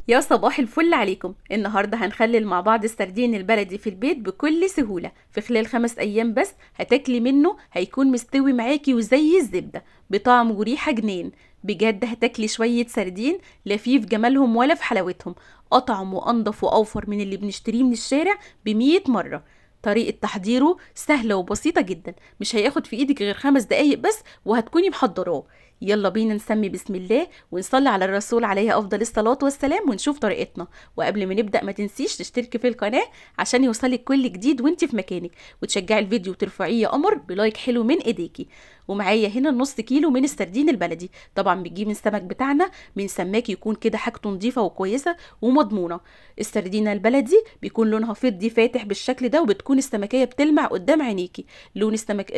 يا صباح الفل عليكم. النهارده هنخلل مع بعض السردين البلدي في البيت بكل سهولة، في خلال 5 ايام بس هتاكلي منه، هيكون مستوي معاكي وزي الزبدة بطعم وريحه جنان. بجد هتاكلي شوية سردين لا فيه في جمالهم ولا في حلاوتهم، اطعم وانضف واوفر من اللي بنشتريه من الشارع ب100 مرة. طريقه تحضيره سهلة وبسيطة جدا، مش هياخد في ايدك غير 5 دقايق بس وهتكوني محضراه. يلا بينا نسمي بسم الله ونصلي على الرسول عليه افضل الصلاة والسلام ونشوف طريقتنا. وقبل ما نبدا ما تنسيش تشتركي في القناة عشان يوصلك كل جديد وانت في مكانك، وتشجعي الفيديو وترفعيه يا قمر ب like حلو من ايديكي. ومعايا هنا نص كيلو من السردين البلدي، طبعا بنجيب السمك بتاعنا من سماك يكون كده حاجته نظيفة وكويسة ومضمونه. السردينه البلدي بيكون لونها فضي فاتح بالشكل ده، وبتكون السمكيه بتلمع قدام عينيكي. لون السمك،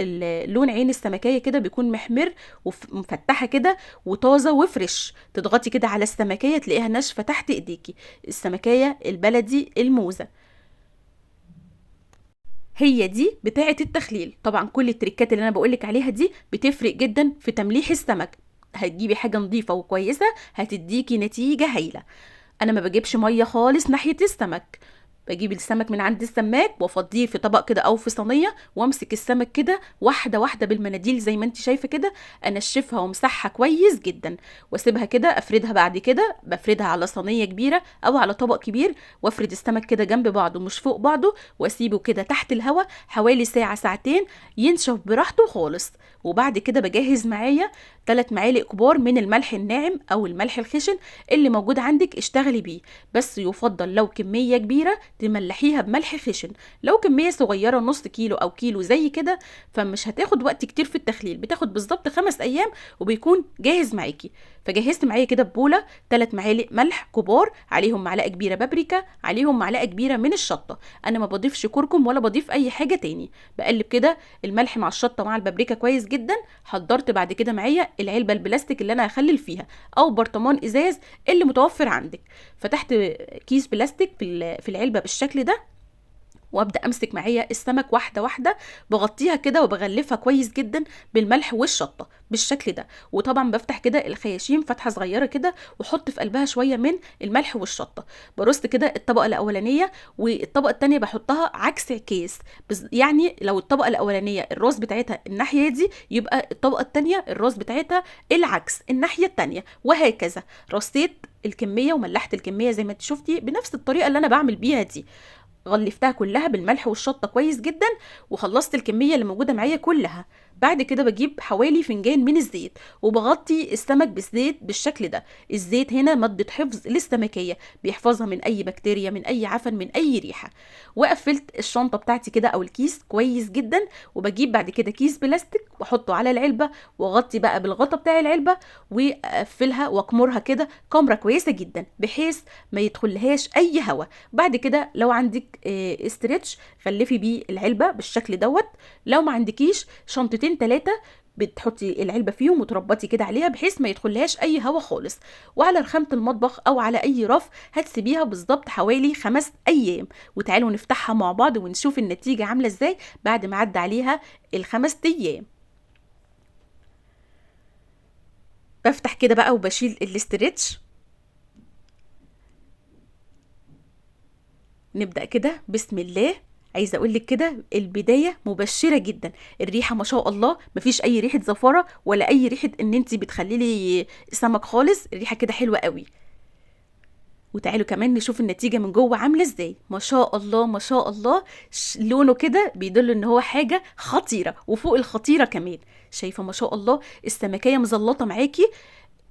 لون عين السمكيه كده بيكون محمر ومفتحه كده وطازه وفريش. تضغطي كده على السمكيه تلاقيها ناشفة تحت ايديكي. السمكيه البلدي الموزه هي دي بتاعه التخليل. طبعا كل التريكات اللي انا بقولك عليها دي بتفرق جدا في تمليح السمك. هتجيبي حاجة نظيفة وكويسة هتديكي نتيجة هايلة. انا ما بجيبش مية خالص ناحية السمك، بجيب السمك من عند السماك وافضيه في طبق كده او في صينية، وامسك السمك كده واحدة واحدة بالمناديل زي ما انت شايفه كده، انشفها وامسحها كويس جدا واسيبها كده، افردها بعد كده، بفردها على صينية كبيرة او على طبق كبير، وافرد السمك كده جنب بعضه مش فوق بعضه، واسيبه كده تحت الهواء حوالي ساعة ساعتين ينشف براحته خالص. وبعد كده بجهز معايا 3 معالق كبار من الملح الناعم او الملح الخشن اللي موجود عندك اشتغلي بيه، بس يفضل لو كمية كبيرة تملحيها بملح خشن، لو كمية صغيرة نص كيلو او كيلو زي كده فمش هتاخد وقت كتير في التخليل، بتاخد بالظبط 5 ايام وبيكون جاهز معاكي. فجهزت معايا كده ببوله 3 معالق ملح كبار، عليهم معلقه كبيرة بابريكا، عليهم معلقه كبيرة من الشطه. انا ما بضيفش كركم ولا بضيف اي حاجة تاني، بقلب كده الملح مع الشطه مع البابريكا كويس جدا. حضرت بعد كده معايا العلبة البلاستيك اللي انا هخلل فيها او برطمان ازاز اللي متوفر عندك. فتحت كيس بلاستيك في العلبة بالشكل ده، وابدا امسك معايا السمك واحدة واحدة، بغطيها كده وبغلفها كويس جدا بالملح والشطه بالشكل ده. وطبعا بفتح كده الخياشيم فتحه صغيرة كده واحط في قلبها شوية من الملح والشطه. برص كده الطبقة الاولانية، والطبقة الثانية بحطها عكس عكاز، يعني لو الطبقة الاولانية الراس بتاعتها الناحية دي يبقى الطبقة الثانية الراس بتاعتها العكس الناحية الثانية، وهكذا. رصيت الكمية وملحت الكمية زي ما انت شفتي بنفس الطريقة اللي انا بعمل بيها دي، غلفتها كلها بالملح والشطه كويس جدا، وخلصت الكمية اللي موجودة معايا كلها. بعد كده بجيب حوالي فنجان من الزيت وبغطي السمك بالزيت بالشكل ده. الزيت هنا مادة حفظ للسمكيه، بيحفظها من اي بكتيريا، من اي عفن، من اي ريحه. وقفلت الشنطة بتاعتي كده او الكيس كويس جدا، وبجيب بعد كده كيس بلاستيك واحطه على العلبة واغطي بقى بالغطا بتاع العلبة، واقفلها واكمرها كده كامره كويسة جدا بحيث ما يدخلهاش اي هواء. بعد كده لو عندك stretch غلفي بيه العلبة بالشكل دوت، لو ما عندكيش شنطتين 3 بتحطي العلبة فيهم وتربطي كده عليها بحيث ما يدخلهاش اي هواء خالص. وعلى رخامه المطبخ او على اي رف هتسيبيها بالظبط حوالي 5 ايام. وتعالوا نفتحها مع بعض ونشوف النتيجة عامله ازاي بعد ما عدى عليها ال5 ايام. بفتح كده بقى وبشيل الاسترتش. نبدأ كده بسم الله. عايزه اقول لك كده البداية مبشرة جدا، الريحة ما شاء الله مفيش اي ريحه زفاره ولا اي ريحه ان انت بتخلي لي سمك خالص، الريحة كده حلوة قوي. وتعالوا كمان نشوف النتيجة من جوه عامله ازاي. ما شاء الله ما شاء الله، لونه كده بيدل ان هو حاجة خطيرة وفوق الخطيرة كمان. شايفه ما شاء الله السمكيه مزلطه معاكي،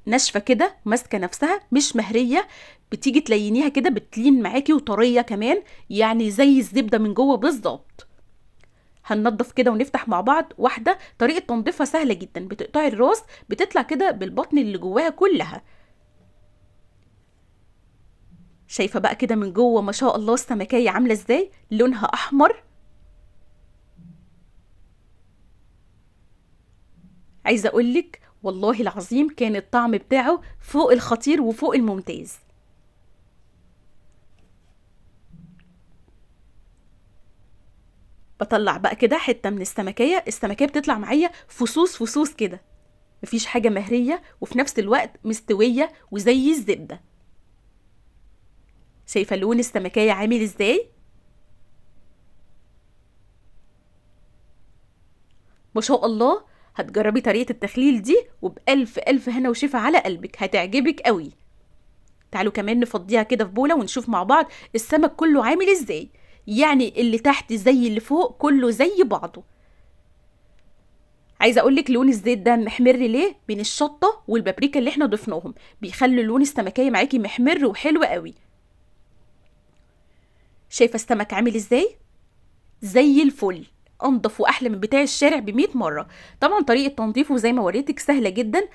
ناشفة كده ماسكه نفسها مش مهريه، بتيجي تلينيها كده بتلين معاكي، وطريه كمان يعني زي الزبدة من جوه بالظبط. هننضف كده ونفتح مع بعض واحدة. طريقه تنظيفها سهلة جدا، بتقطعي الراس بتطلع كده بالبطن اللي جواها كلها. شايفه بقى كده من جوه ما شاء الله السمكيه عامله ازاي، لونها احمر. عايزه اقولك والله العظيم كان الطعم بتاعه فوق الخطير وفوق الممتاز. بطلع بقى كده حتة من السمكية، السمكية بتطلع معايا فصوص فصوص كده، مفيش حاجة مهرية وفي نفس الوقت مستوية وزي الزبدة. شايفه لون السمكيه عامل ازاي؟ ما شاء الله. هتجربي طريقه التخليل دي وبألف ألف هنا وشفا على قلبك، هتعجبك قوي. تعالوا كمان نفضيها كده في بوله ونشوف مع بعض السمك كله عامل ازاي، يعني اللي تحت زي اللي فوق كله زي بعضه. عايزه اقول لك لون الزيت ده محمر ليه؟ من الشطه والبابريكا اللي احنا ضفناهم، بيخلوا لون السمكيه معاكي محمر وحلو قوي. شايفه السمك عامل ازاي؟ زي الفل، انضف واحلى من بتاع الشارع ب100 مرة. طبعا طريقه تنظيفه زي ما وريتك سهلة جدا،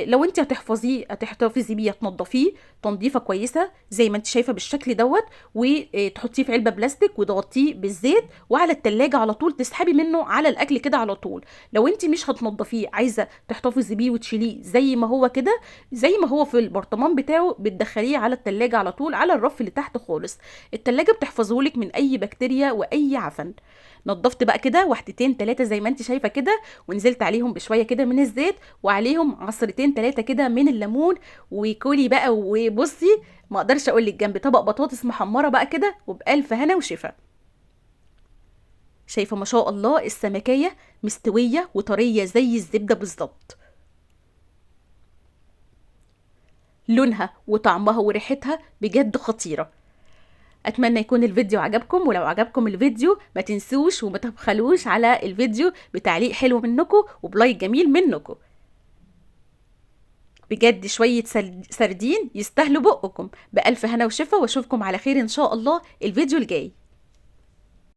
لو انت هتحفظيه هتحتفظي بيه هتنضفيه تنظيفه كويسة زي ما انت شايفه بالشكل دوت، وتحطيه في علبة بلاستيك وتغطيه بالزيت، وعلى التلاجة على طول تسحبي منه على الاكل كده على طول. لو انت مش هتنضفيه عايزه تحتفظي بيه وتشيليه زي ما هو كده، زي ما هو في البرطمان بتاعه، بتدخليه على التلاجة على طول على الرف اللي تحت خالص. التلاجة بتحفظهولك من اي بكتيريا واي عفن. نضفت بقى كده واحدتين تلاتة زي ما انت شايفه كده، ونزلت عليهم بشوية كده من الزيت، وعليهم عصرتين تلاتة كده من الليمون، وكولي بقى. وبصي ما اقدرش اقول لك، جنب طبق بطاطس محمرة بقى كده، وبألف هنا وشفا. شايفه ما شاء الله السمكيه مستوية وطريه زي الزبدة بالظبط، لونها وطعمها وريحتها بجد خطيرة. اتمنى يكون الفيديو عجبكم، ولو عجبكم الفيديو ما تنسوش وما تبخلوش على الفيديو بتعليق حلو منكم وبلايك جميل منكم. بجد شوية سردين يستاهلوا بقكم. بألف هنا وشفا، واشوفكم على خير ان شاء الله الفيديو الجاي.